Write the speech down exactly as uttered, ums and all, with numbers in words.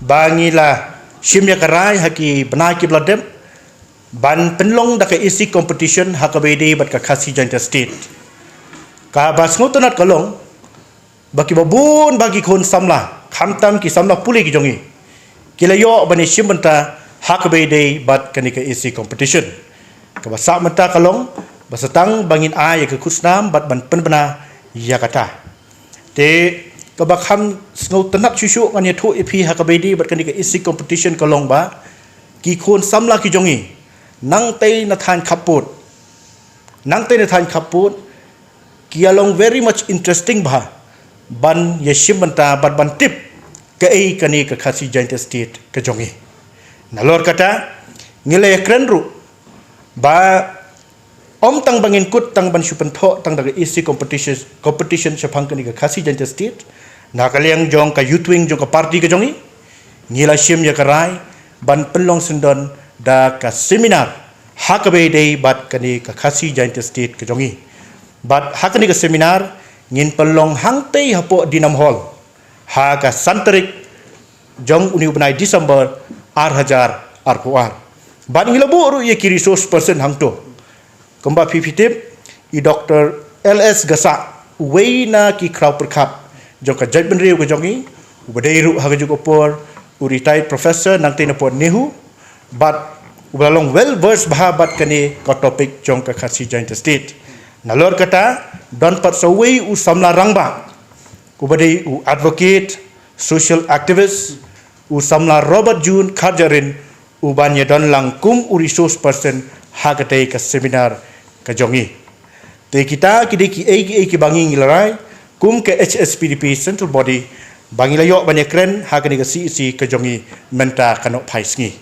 ba ngi la shim ïa ka rai ha ki bnai ki ba la dep ban pynlong da ka A C competition ha kaba ïadei bad ka Khasi Jaintia State. Kaba sngewtynnat ka long ba kiba bun ba ki khun samla, khamtam ki samla pule ki jong ngi, ki la ïoh ban ïashim bynta ha kaba ïadei bad kane ka A C competition. Kaba sah mynta ka long ba sa tang ba ngin ai ïa ka khusnam bad ban pynbna ïa kata. Te kaba kham sngewtynnat shuh shuh ngan ïathuh ïa phi ha kaba ïadei bad kane ka A C competition ka long ba ki khun samla ki jong ngi nangtei na thaiñ khappud, nangtei na thaiñ khappud, ki ïa long very much interesting bha ban ïashim bynta bad ban tip kaei kane ka Khasi Jaintia State ka jong ngi. Nalor kata, ngi la ïakren ruh ba ym tang ba ngin kut tang ban shu pynthoh tang da ka A C competition, competition shaphang kane ka Khasi Jaintia State, na ka liang jong ka youth wing jong ka party ka jong ngi, ngi la shim ïa ka rai ban pynlong syndon da ka seminar ha kaba ïadei bad kane ka Khasi Jaintia State ka jong ngi. Bad ha kane ka seminar ngin pynlong hangtei hapoh Dinam Hall ha ka san tarik jong une u bnai December ar hajar arphew ar. Bad ngi la buh ruh ïa ki resource person hangto. Kumba phi phi tip, i Doctor L S Gassah, uwei na ki khraw pyrkhat jong ka jaitbynriew ka jong ngi, uba dei ruh ha kajuh ka por u retired professor nangtei na pdeng NEHU, bad uba la long well versed bha bad kane ka topic jong ka Khasi Jaintia State. Nalor kata, don pat sa uwei u samla rangbah, uba dei u advocate, social activist, u samla Robert June Kharjahrin, uban ïadon lang kum u resource person ha katei ka seminar ka jong ngi. Te kita ki dei kiei kiei kiba ngi ngi la rai kum ka H S P D P Central Body ba ngi la ïoh ban ïakren ha kane ka C E C ka jong ngi mynta ka nohphai sngi.